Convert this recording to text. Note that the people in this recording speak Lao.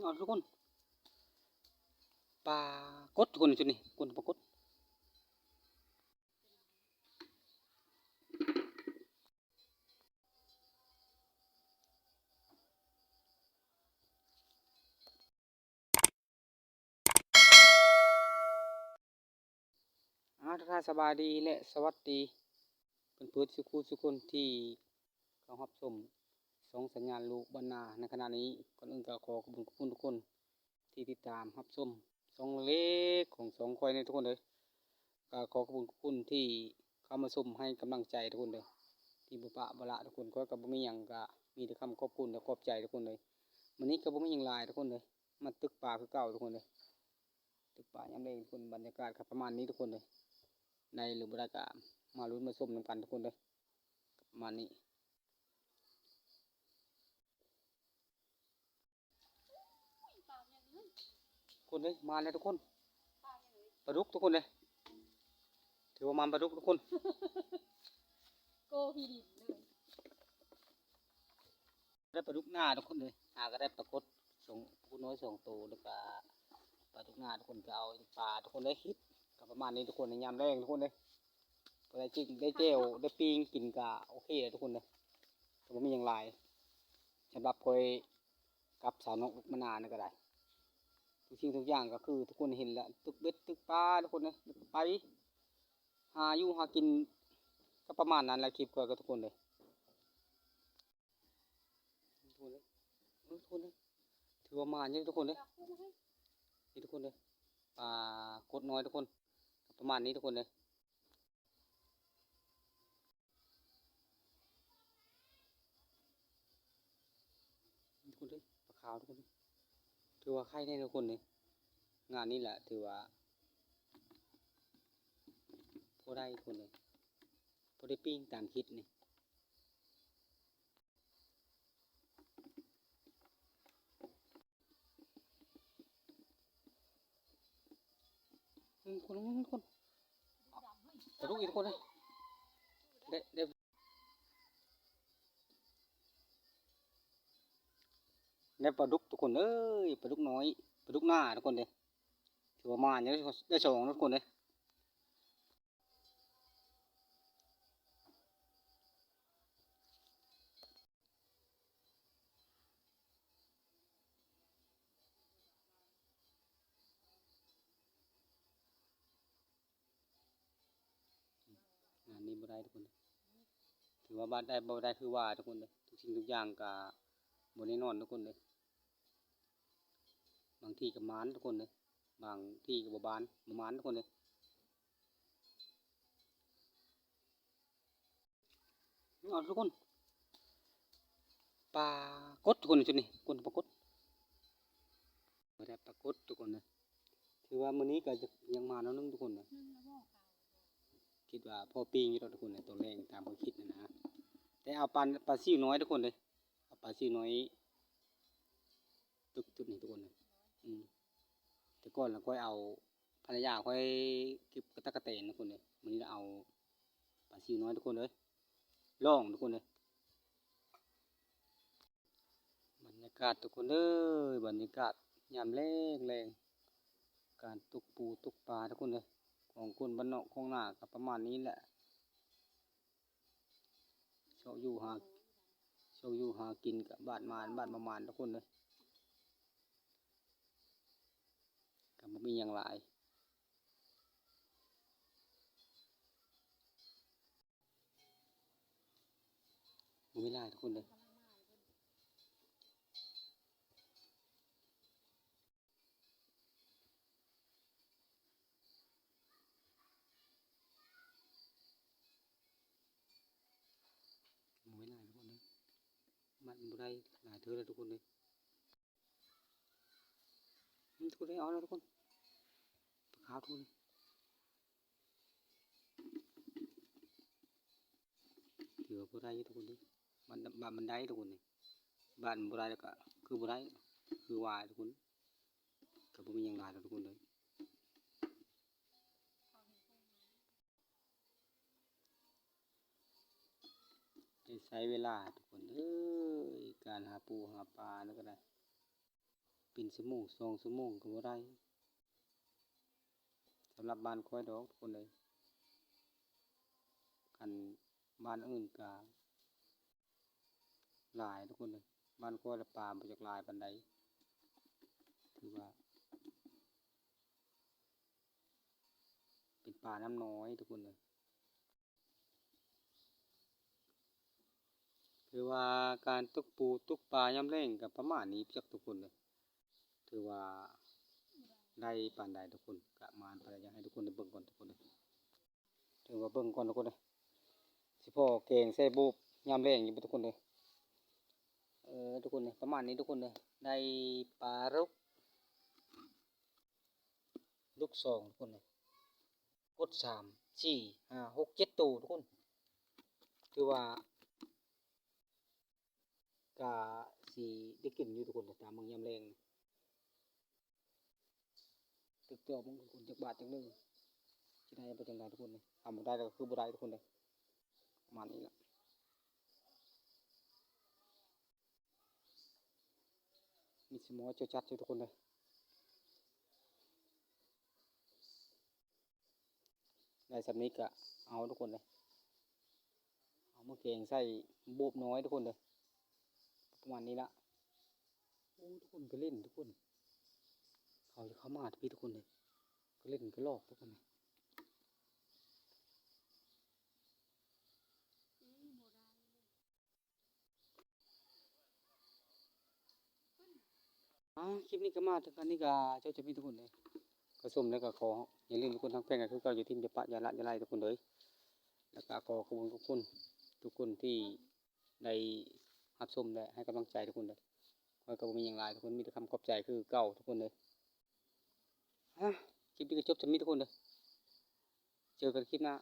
ເອົາທຸກຄົນ ປາກົດທຸກຄົນ ຈຸດນີ້ ຄົນປາກົດ. ອາ ທັກທາຍສະບາຍດີ ແລະ ສະຫວັດດີ ເພື່ອນໆ ສຸຂູສຸຄົນທີ່ເຂົ້າຮັບຊົມຊ່ອງສັນຍານລູກບ້ານນາໃນຂະນະນີ້. ກ່ອນອື່ນກໍຂໍຂອບຄຸນຂອບຄຸນທຸກຄົນ ທີ່ຕິດຕາມຮັບຊົມຊ່ອງເລັກໆຂອງຊ່ອງຂ້ອຍນີ້ທຸກຄົນເດີ. ກໍຂໍຂອບຄຸນຂອບຄຸນທີ່ເຂົ້າມາຊົມໃຫ້ກຳລັງໃຈທຸກຄົນເດີ ທີ່ບໍ່ປະບໍ່ລະທຸກຄົນ. ຂ້ອຍກໍບໍ່ມີຫຍັງ ກໍມີແຕ່ຄຳຂອບຄຸນ ແລະ ຂອບໃຈທຸກຄົນເດີ. ມື້ນີ້ກໍບໍ່ມີຫຍັງຫຼາຍທຸກຄົນເດີ ມາຕຶກປາຄືເກົ່າທຸກຄົນເດີ. ຕຶກປາຍາມແລງທຸກຄົນ ບັນຍາກາດກໍປະມານນີ້ທຸກຄົນເດີ. ໄດ້ຫຼືບໍ່ໄດ້ກໍມາລຸ້ນມາຊົມນຳກັນທຸກຄົນເດີ ປະມານນີ້. ຄົນເອີຍ ມາແລ້ວທຸກຄົນ ປາດຸກທຸກຄົນເອີຍ ຖືວ່າມາປາດຸກທຸກຄົນ ໂກຂີ້ດິນເລີຍ. ໄດ້ປາດຸກນາທຸກຄົນເອີຍ ຫາກໍໄດ້ປາກົດສອງ ປາກົດນ້ອຍສອງໂຕ ແລ້ວກໍປາດຸກນາທຸກຄົນ. ກໍເອົາປາທຸກຄົນເອີຍ ເຮັດກໍປະມານນີ້ທຸກຄົນ ຍາມແລງທຸກຄົນເອີຍ. ພໍໄດ້ຈິ້ມ ໄດ້ແຈ່ວ ໄດ້ປີ້ງກິນກໍໂອເຄແລ້ວທຸກຄົນເດີ ກໍບໍ່ມີຫຍັງຫຼາຍ. ສຳລັບຂ້ອຍກັບສາວນົກມານານີ້ກໍໄດ້ ທຸກສິ່ງທຸກຢ່າງກໍຄືທຸກຄົນເຫັນແລ້ວ ຕຶກເບັດຕຶກປາທຸກຄົນເອີຍ ໄປຫາຢູ່ຫາກິນ ກໍປະມານນັ້ນແຫຼະ ຄລິບຂ້ອຍກໍທຸກຄົນເອີຍ. ທຸກຄົນເອີຍ ເອີ ທຸກຄົນເອີຍ ຖືວ່າມານຢູ່ທຸກຄົນເອີຍ ນີ້ທຸກຄົນເອີຍ ປາກົດນ້ອຍທຸກຄົນ ປະມານນີ້ທຸກຄົນເອີຍ. ທຸກຄົນເອີຍ ປາຂາວທຸກຄົນເອີຍ ຖືວ່າໄຄແນ່ທຸກຄົນເອີຍ. ງານນີ້ແຫຼະຖືວ່າພໍໄດ້ທຸກຄົນເອີຍ ພໍໄດ້ປີ້ງຕາມຄິດນີ້. ອືມ ທຸກຄົນ ທຸກຄົນ ປາດຸກອີກທຸກຄົນເອີຍ ໄດ້ ໄດ້ ໄດ້ປາດຸກທຸກຄົນເອີຍ ປາດຸກນ້ອຍ ປາດຸກນາທຸກຄົນເດີ. ຖືວ່າມານຢູ່ ໄດ້ສອງທຸກຄົນເດີ. ງານນີ້ບໍ່ໄດ້ທຸກຄົນ ຖືວ່າບາດໄດ້ບໍ່ໄດ້ຄືວ່າທຸກຄົນເດີ. ທຸກສິ່ງທຸກຢ່າງກະບໍ່ແນ່ນອນທຸກຄົນເດີ ບາງທີກໍໝານທຸກຄົນເດີ ບາງທີກໍບໍ່ບານ ບໍ່ໝານທຸກຄົນເດີ. ເອົາທຸກຄົນ ປາກົດທຸກຄົນ ຈຸດນີ້ ຄົນປາກົດ ບໍ່ໄດ້ປາກົດທຸກຄົນເດີ. ຖືວ່າມື້ນີ້ກໍຍັງມາໜ້ອຍໜຶ່ງທຸກຄົນເດີ ຄິດວ່າພໍປີ້ງຢູ່ດອກທຸກຄົນເດີ ຕອນແລງຕາມຂ້ອຍຄິດຫັ້ນນະ. ແຕ່ເອົາປາ ປາຊິວນ້ອຍທຸກຄົນເດີ ເອົາປາຊິວນ້ອຍຕຶກຈຸດນີ້ທຸກຄົນເດີ. ອືມ ແຕ່ກ່ອນລະຂ້ອຍເອົາ ພັນລະຍາຂ້ອຍເກັບກະຕັກກະແຕນທຸກຄົນເອີຍ. ມື້ນີ້ລະເອົາປາຊິວນ້ອຍທຸກຄົນເອີຍ ລອງທຸກຄົນເອີຍ. ບັນຍາກາດທຸກຄົນເອີຍ ບັນຍາກາດຍາມແລງໆ ການຕົກປູຕົກປາທຸກຄົນເອີຍ ຂອງຄົນບ້ານນອກຂອງນາກໍປະມານນີ້ແຫຼະ. ຊອກຢູ່ຫາ ຊອກຢູ່ຫາກິນກະບາດໝານບາດບໍ່ໝານທຸກຄົນເອີຍ ກະບໍ່ມີຫຍັງຫຼາຍ ບໍ່ມີຫຼາຍທຸກຄົນເອີຍ. ບໍ່ມີຫຼາຍທຸກຄົນເອີຍ ມັນບໍ່ໄດ້ຫຼາຍເທື່ອແລ້ວທຸກຄົນເອີຍ. ອືມ ທຸກຄົນເອີຍ ເອົາແລ້ວທຸກຄົນ ປາຂາວທຸກຄົນເອີຍ. ຖືວ່າບໍ່ໄດ້ຢູ່ທຸກຄົນເອີຍ ບາດ ບາດມັນໄດ້ທຸກຄົນເອີຍ ບາດມັນບໍ່ໄດ້ແລ້ວກໍຄືບໍ່ໄດ້ ຄືວ່າທຸກຄົນ ກໍບໍ່ມີຫຍັງຫຼາຍດອກທຸກຄົນເອີຍ. ໄດ້ໃຊ້ເວລາທຸກຄົນເອີຍ ການຫາປູຫາປານີ້ກໍໄດ້. ປັນຊົ່ວໂມງສອງຊົ່ວໂມງກໍບໍ່ໄດ້ ສຳລັບບ້ານຂ້ອຍດອກທຸກຄົນເອີຍ. ຄັນບ້ານອື່ນກະຫຼາຍທຸກຄົນເອີຍ, ບ້ານຂ້ອຍລະປາບໍ່ຈັກຫຼາຍປານໃດ ຖືວ່າເປັນປານ້ຳນ້ອຍທຸກຄົນເອີຍ. ຄືວ່າການຕົກປູຕົກປາຍາມແລ້ງກໍປະມານນີ້ຈັກທຸກຄົນເອີຍ, ຖືວ່າໄດ້ປານໃດທຸກຄົນ, ກະມານປານໃດ ຢາກໃຫ້ທຸກຄົນໄດ້ເບິ່ງກ່ອນທຸກຄົນເອີຍ. ຖືວ່າເບິ່ງກ່ອນທຸກຄົນເອີຍ, ຊິພໍແກງໃສ່ໂບບຍາມແລ້ງຢູ່ບໍ່ທຸກຄົນເອີຍ. ເອີ ທຸກຄົນເອີຍ ປະມານນີ້ທຸກຄົນເອີຍ, ໄດ້ປາດຸກ ດຸກສອງທຸກຄົນເອີຍ. ກົດສາມ ສີ່ ຫ້າ ຫົກ ເຈັດໂຕທຸກຄົນ, ຖືວ່າກະຊິໄດ້ກິນຢູ່ທຸກຄົນ ຕາມເບິ່ງຍາມແລງ. ຕຶກຕໍ່ເບິ່ງທຸກຄົນ ຈັກບາດຈັກໜຶ່ງ ຊິໄດ້ບໍ່ ຈັ່ງໃດທຸກຄົນເອີຍ. ຖ້າບໍ່ໄດ້ແລ້ວກໍຄືບໍ່ໄດ້ທຸກຄົນເອີຍ, ປະມານນີ້ລະ. ມີສະໝໍເຈົ້າຈັດຢູ່ທຸກຄົນເດີ, ໄດ້ສ່ຳນີ້ກະເອົາທຸກຄົນເດີ, ເອົາມາແກງໃສ່ໂບບນ້ອຍທຸກຄົນເດີ, ປະມານນີ້ລະ. ໂອ້ ທຸກຄົນກະເຫຼັ້ນທຸກຄົນ, ເຂົາຈະເຂົ້າມາທີ່ພີ້ທຸກຄົນເດີ, ກະເຫຼັ້ນກະຫຼອກທຸກຄົນເດີ. ອ່າ ຄລິບນີ້ກໍມາເຖິງອັນນີ້ກໍ ເຈົ້າຈະມີທຸກຄົນເດ້ ກໍຊົມແລ້ວກໍຂໍ ຢ່າລືມທຸກຄົນ ທາງແພງກໍຄືເກົ່າ ຢ່າຖິ້ມ ຢ່າປະ ຢ່າລະ ຢ່າໄຫຼທຸກຄົນເດີ. ແລ້ວກໍຂໍຂອບຄຸນ ຂອບຄຸນທຸກຄົນທີ່ໄດ້ຮັບຊົມ ແລະ ໃຫ້ກຳລັງໃຈທຸກຄົນເດີ. ຂ້ອຍກໍບໍ່ມີຫຍັງຫຼາຍທຸກຄົນ ມີແຕ່ຄຳຂອບໃຈຄືເກົ່າທຸກຄົນເດີ. ອ່າ ຄລິບນີ້ກໍຈົບສ່ຳນີ້ທຸກຄົນເດີ, ເຈີກັນຄລິບໜ້າ.